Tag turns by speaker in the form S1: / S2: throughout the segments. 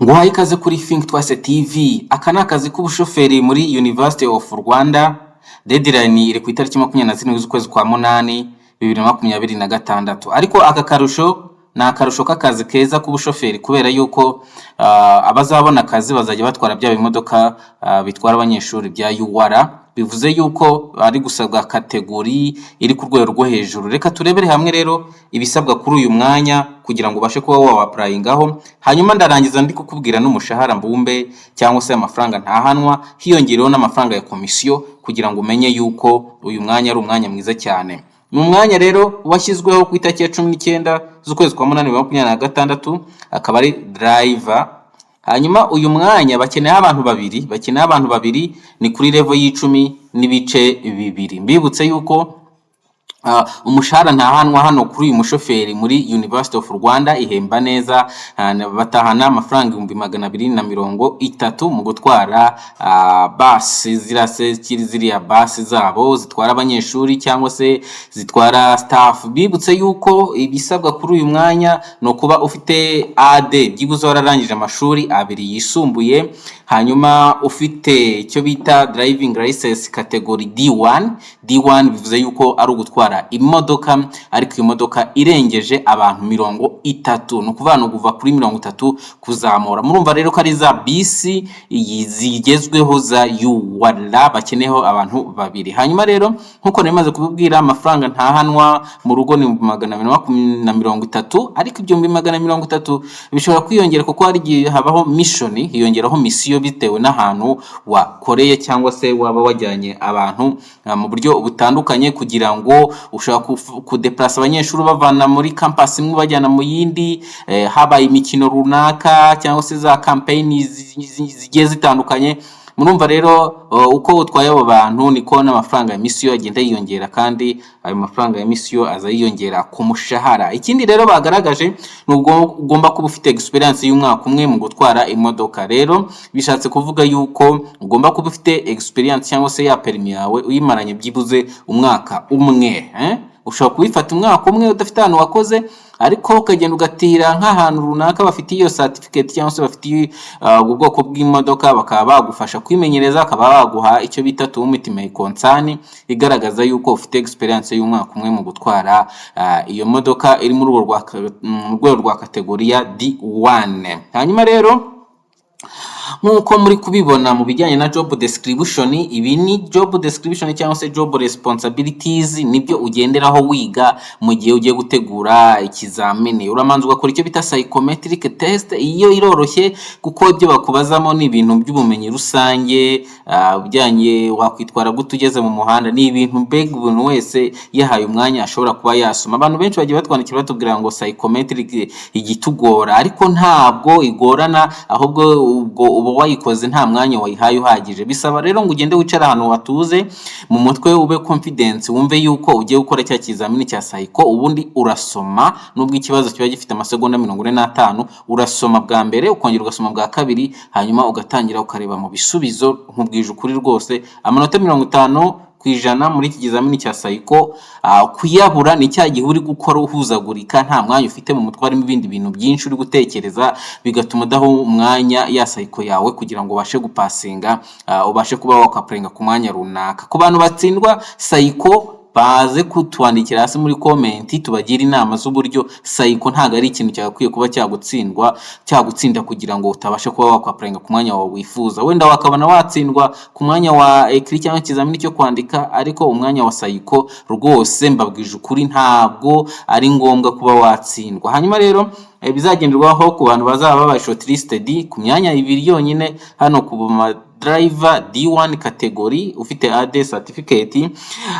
S1: Nguhaye ikaze kuri Think Twice TV. Aka ni akazi k'ubushoferi muri University of Rwanda. Deadline iri ku itariki 27 z'ukwezi kwa munani 2026. Ariko aka karusho ni akarusho k'akazi keza k'ubushoferi, kubera yuko abazabona akazi bazajya batwara bya bimodoka bitwara abanyeshuri bya UR. Bivuze yuko ari gusabwa category iri ku rwego rwo hejuru. Reka turebere hamwe rero ibisabwa kuri uyu mwanya kugira ngo ubashe kuba wawapplyingaho. Hanyuma ndarangiza ndi kukubwira n'umushahara mbumbe cyangwa se amafaranga ntahanwa, hiyongereyeho n'amafaranga ya komisiyo, kugira ngo umenye yuko uyu mwanya ari umwanya mwiza cyane. Ni umwanya rero washyizweho ku itariki ya 19 z'ukwezi kwa munani 2026, akaba ari driver. Hanyuma uyu mwanya bakeneyeho abantu babiri, bakeneyeho abantu babiri, ni kuri level y'10.2. Mbibutse yuko umushahara ntahanwa hano kuri uyu mushoferi muri University of Rwanda ihemba neza, batahana amafaranga 230,000 mu gutwara basi ziriya se ziriya basi zabo zitwara abanyeshuri cyangwa se zitwara staff. Bibutse yuko ibisabwa kuri uyu mwanya ni ukuba ufite A2, byibuze wararangije amashuri abiri yisumbuye, hanyuma ufite icyo bita driving license category D1. D1 bivuze yuko ari ugutwara imodoka, ariko iyo modoka irengeje abantu 30, ni ukuvuga ni ukuva kuri 30 kuzamura. Murumva rero ko ari za bisi iyi zigezweho za UR, bakeneyeho abantu babiri. Hanyuma rero, nkuko nari maze kubibwira, amafaranga ntahanwa mu rugo ni 230,000, ariko 230,000 bishobora kwiyongera kuko hari igihe habaho mission, hiyongeraho mission bitewe n'ahantu wakoreye cyangwa se waba wajyanye abantu mu buryo butandukanye, kugira ngo ushobora kudeplasa abanyeshuri ubavana muri campus imwe ubajyana mu yindi, habaye imikino runaka cyangwa se za campaign zigiye zitandukanye. Murumva rero, uko utwaye abo bantu niko n'amafaranga ya mission agenda yiyongera, kandi ayo mafaranga ya mission aza yiyongera ku mushahara. Ikindi rero bagaragaje ni ubwo ugomba kuba ufite experience y'umwaka umwe mu gutwara imodoka. Rero bishatse kuvuga yuko ugomba kuba ufite experience cyangwa se ya permis yawe uyimaranye byibuze umwaka umwe, eh? Ushobora kubifata umwaka umwe udafite ahantu wakoze, ariko ukagenda ugatira nk'ahantu runaka bafite iyo certificate cyangwa se bafite ubwo bwoko bw'imodoka, bakaba bagufasha kwimenyereza, bakaba baguha icyo bita to whom it may concern igaragaza yuko ufite experience y'umwaka umwe mu gutwara iyo modoka iri muri urwo mu rwego rwa category ya D1. Hanyuma rero, nk'uko muri kubibona mu bijyanye na job description, ibi ni job description cyangwa se job responsibilities, nibyo ugenderaho wiga mu gihe ugiye gutegura ikizamini. Uramanza ugakora icyo bita psychometric test. Iyo iroroshye kuko ibyo bakubazamo ni ibintu by'ubumenyi rusange, bijyanye wakwitwara gute ugeze mu muhanda. Ni ibintu mbega umuntu wese yahaye umwanya ashobora kuba yasoma. Abantu benshi bagiye batwandikira batubwira ngo psychometric igitugora, ariko ntabwo igorana, ahubwo ubwo uba wayikoze nta mwanya wayihaye uhagije. Bisaba rero ngo ugende wicare ahantu watuze mu mutwe, ube confidence, wumve yuko ugiye gukora cya kizamini cya psycho. Ubundi urasoma, nubwo ikibazo kiba gifite amasegonda 45, urasoma bwa mbere, ukongera ugasoma bwa kabiri, hanyuma ugatangira ukareba mu bisubizo. Nkubwije ukuri rwose, amanota 50% muri iki kizamini cya psycho kuyabura ni cya gihe uri gukora uhuzagurika, nta mwanya ufite mu mutwe, harimo ibindi bintu byinshi uri gutekereza, bigatuma udaha umwanya ya psycho yawe kugira ngo ubashe gupassinga, ubashe kuba wakwapplyinga ku mwanya runaka. Ku bantu batsindwa psycho, baze kutwandikira hasi muri comment tubagire inama z'uburyo. Psycho ntabwo ari ikintu cyagakwiye kuba cyagutsindwa, cyagutsinda kugira ngo utabasha kuba wakwapplyinga ku mwanya wawe wifuza. Wenda wakabona watsindwa ku mwanya wa écrit cyangwa ikizamini cyo kwandika, ariko umwanya wa psycho rwose mbabwije ukuri ntabwo ari ngombwa kuba watsindwa. Hanyuma rero, bizagenderwaho ku bantu bazaba babaye shortlisted ku myanya ibiri yonyine hano ku ma driver D1 category ufite A2 certificate,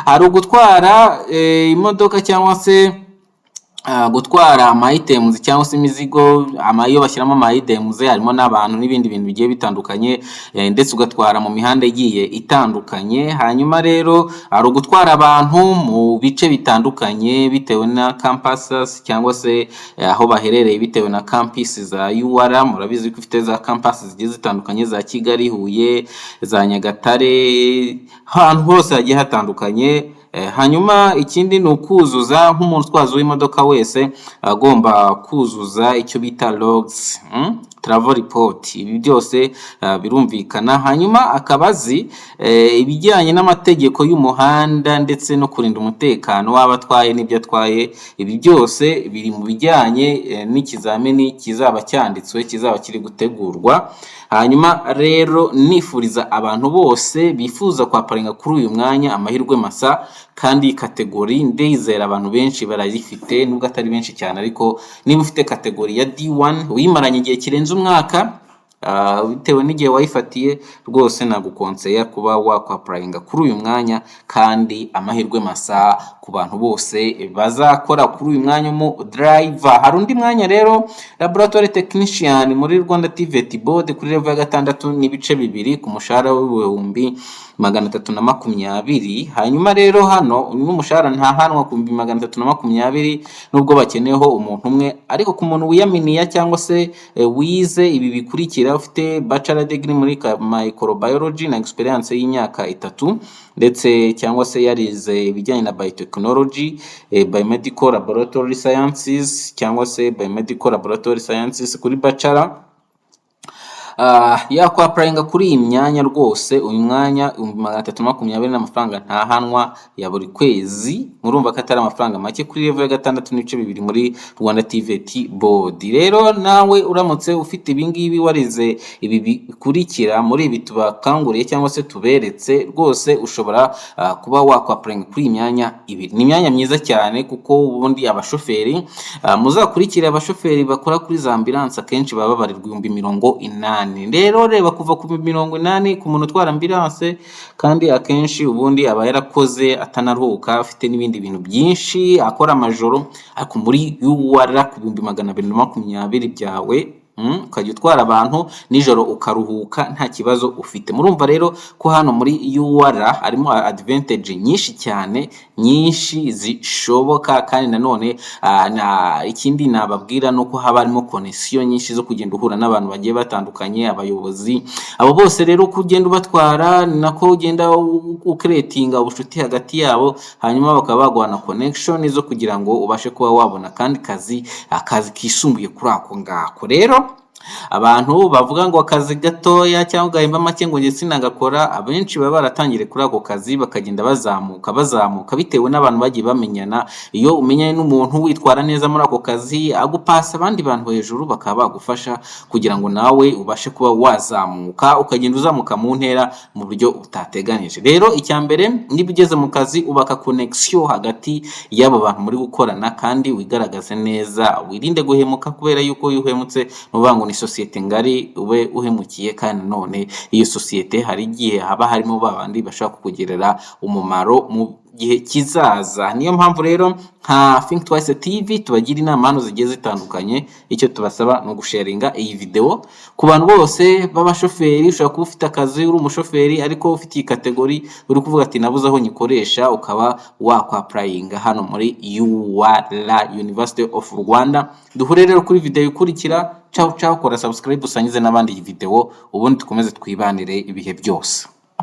S1: hari ugutwara imodoka cyangwa se gutwara ama items cyangwa se imizigo, iyo bashyiramo ama items harimo n'abantu n'ibindi bintu bigiye bitandukanye, ndetse ugatwara mu mihanda igiye itandukanye. Hanyuma rero hari ugutwara abantu mu bice bitandukanye bitewe na campuses cyangwa se aho baherereye, bitewe na campus za UR. Murabizi ko ifite za campus zigiye zitandukanye, za Kigali, Huye, za Nyagatare, ahantu hose hagiye hatandukanye. Hanyuma ikindi ni ukuzuza, nk'umuntu utwaza w'imodoka wese agomba kuzuza icyo bita logs. travel report. Ibi byose birumvikana. Hanyuma akaba azi ibijyanye n'amategeko y'umuhanda ndetse no kurinda umutekano w'abo atwaye n'ibyo atwaye. Ibi byose biri mu bijyanye n'ikizamini kizaba cyanditswe, kizaba kiri gutegurwa. Hanyuma rero nifuriza abantu bose bifuza kwapplyinga kuri uyu mwanya amahirwe masa. Kandi category ndizera abantu benshi barayifite, nubwo atari benshi cyane, ariko niba ufite category ya D1 uyimaranye igihe kirenze umwaka, bitewe n'igihe wayifatiye, rwose nagukonseya kuba wakwapplyinga kuri uyu mwanya. Kandi amahirwe masa ku bantu bose bazakora kuri uyu mwanya mu driver. Hari undi mwanya rero, laboratory technician muri Rwanda TVET Board kuri level ya 6.2 ku mushahara w'320,000. Hanyuma rero hano n'umushahara ntahanwa ku 320,000, nubwo bakeneyeho umuntu umwe. Ariko ku muntu wiyaminiya cyangwa se wize ibi bikurikira, ufite bachelor degree muri microbiology na experience y'imyaka 3, ndetse cyangwa se yarize ibijyanye na biotechnology, biomedical laboratory sciences cyangwa se biomedical laboratory sciences kuri bachelor, yakwapplyinga kuri iyi myanya rwose. Uyu mwanya 320,000 n'amafaranga ntahanwa ya buri kwezi. Murumva ko atari amafaranga make kuri level ya 6.2 muri Rwanda TVET Board. Rero nawe uramutse ufite ibi ngibi, warize ibi bikurikira muri ibi tubakanguriye cyangwa se tuberetse, rwose ushobora kuba wakwapplyinga kuri iyi myanya ibiri. Ni imyanya myiza cyane, kuko ubundi abashoferi, muzakurikire abashoferi bakora kuri za ambulance, akenshi baba babarirwa 80,000. Rero reba kuva ku 80,000 ku muntu utwara ambulance, kandi akenshi ubundi aba yarakoze atanaruhuka, afite n'ibindi bintu byinshi, akora amajoro. Ariko muri UR ku 220,000 byawe, ukajya utwara abantu nijoro ukaruhuka nta kibazo ufite. Murumva rero ko hano muri UR harimo advantage nyinshi cyane, nyinshi zishoboka. Kandi nanone ikindi nababwira ni uko haba harimo connection nyinshi zo kugenda uhura n'abantu bagiye batandukanye, abayobozi. Abo bose rero uko ugenda ubatwara ni nako ugenda ucreatinga ubucuti hagati yabo, hanyuma bakaba baguha na connection zo kugira ngo ubashe kuba wabona akandi kazi, akazi kisumbuye kuri ako ngako. Rero abantu bavuga ngo akazi gatoya cyangwa gahemba make, ngo njye sinagakora, abenshi baba baratangiriye kuri ako kazi bakagenda bazamuka, bazamuka, bitewe n'abantu bagiye bamenyana. Iyo umenyanye n'umuntu witwara neza muri ako kazi, agupasa abandi bantu hejuru bakaba bagufasha kugira ngo nawe ubashe kuba wazamuka, ukagenda uzamuka mu ntera mu buryo utateganyije. Rero icya mbere, niba ugeze mu kazi, ubaka connection hagati y'abo bantu muri gukorana, kandi wigaragaze neza, wirinde guhemuka, kubera yuko iyo uhemutse ni ukuvuga ngo ni sosiyete ngari ube uhemukiye. Kandi nanone iyo sosiyete hari igihe haba harimo ba bandi bashobora kukugirira umumaro mu gihe kizaza. Niyo mpamvu rero nka Think Twice TV tubagira inama hano zigiye zitandukanye. Icyo tubasaba ni ugusharinga iyi video ku bantu bose b'abashoferi. Ushobora kuba ufite akazi uri umushoferi, ariko ufite iyi category uri kuvuga ati nabuze aho nyikoresha, ukaba wakwapplyinga hano muri UR, University of Rwanda. Duhure rero kuri video ikurikira. Ciao ciao. Kora subscribe, usangize n'abandi iyi video, ubundi dukomeze twibanire ibihe byose.